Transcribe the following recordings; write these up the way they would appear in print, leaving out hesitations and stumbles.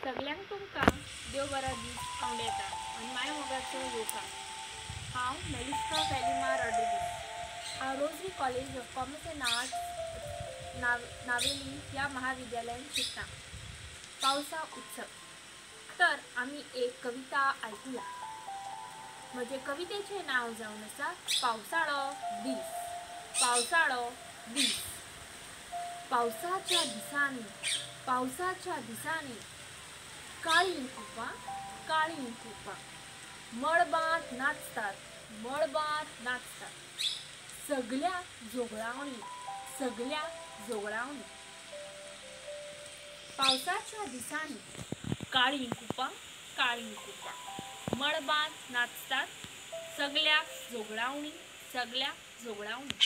सगल्यांक तुमकां देव बरो दीस आवडटा आनी माय मोगाचो येवकार. हांव मेलुश्का फेलिमा रॉड्रिगीस. हांव Rosary college of commerce and arts Navelim ह्या महाविद्यालयांत शिकता. पावसा उत्सव. तर आमी एक कविता आयकुया. म्हजे कवितेचें नांव जावन आसा पावसाळो दीस. पावसाळो दीस. पावसाच्या दिसांनी, पावसाच्या दिसांनी काळीं कुपां, काळीं कुपां मळबांत नाचतात, मळबांत नाचतात. सगल्या जोगळावणी, सगल्या जोगळावणी. पावसाच्या दिसांनी काळीं कुपां, काळीं कुपां मळबांत नाचतात, सगल्या जोगळावणी, सगल्या जोगळावणी.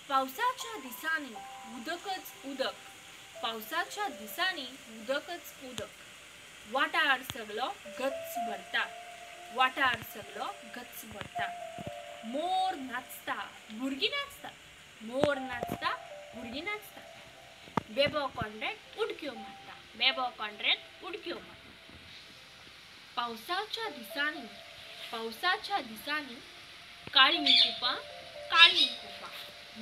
पावसाच्या दिसांनी उदकच उदक, पावसाच्या दिसांनी उदकच उदक. वाठार सगलो गच्च भरता, वाठार सगलो गच्च भरता. मोर नाचता, भुरगीं नाचता, मोर नाचता, भुरगीं नाचता. बेबो कॉन्ड्रेट उडक्यो मारता, बेबो कॉन्ड्रेट उडक्यो मारता. पावसाच्या दिसांनी, पावसाच्या दिसांनी काळीं कुपां, काळीं कुपां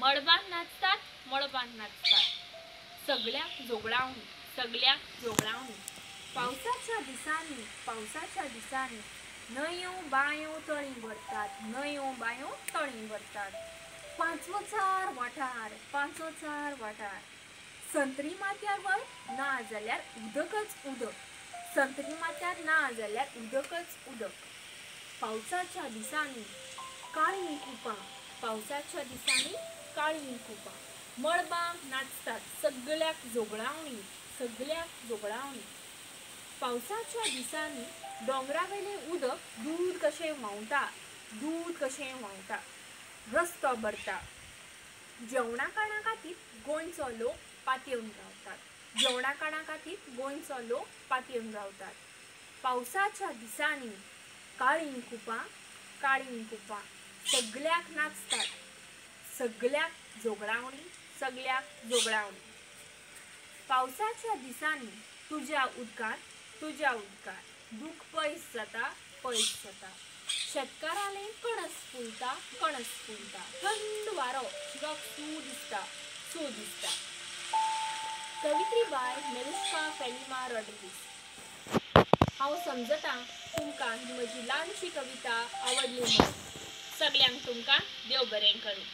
मळबांत नाचतात, मळबांत नाचतात. सगल्याक जोगळावणी, सगल्याक जोगळावणी. पावसाच्या दिसांनी, पावसाच्या दिसांनी न्हंयो बांयो तळीं भरतात, न्हंयो बांयो तळीं भरतात. पांचवोचार वाठार, पांचवोचार वाठार. संत्री माथ्यार वय ना जाल्यार उदकच उदक, संत्री माथ्यार ना जाल्यार उदकच उदक. पावसाच्या दिसांनी काळीं कुपां, पावसाच्या दिसांनी काळीं कुपां मळबांक नाचतात, सगल्याक जोगळावणी, सगल्याक जोगळावणी. पावसाच्या दिसांनी दोंगरावेलें उदक दूद कशें व्हांवता, दूद कशें व्हांवता. रस्तो भरता. जेवणा खाणा खातीर गोंयचो लोक पातयेवन रावतात, जेवणा खाणा खातीर गोंयचो लोक पातयेवन रावतात. पावसाच्या दिसांनी काळीं कुपां, काळीं कुपां सगल्याक नाचतात, सगल्याक जोगळावणी, सगल्याक जोगळावणी. पावसाच्या दिसांनी तुज्या उदकांत, तुज्या उदकांत दूख पयस जाता, पयस जाता. शेतकारालें कणस फुलता, कणस फुलता. थंड वारो जिवाक सू दिसता, सू दिसता. कवित्री बाय मेलुश्का फेलिमा रॉड्रिगीस. हांव समजतां तुमकां ही म्हजी ल्हानशी कविता आवडली म्हूण. सगल्यांक तुमकां देव बरें करूं.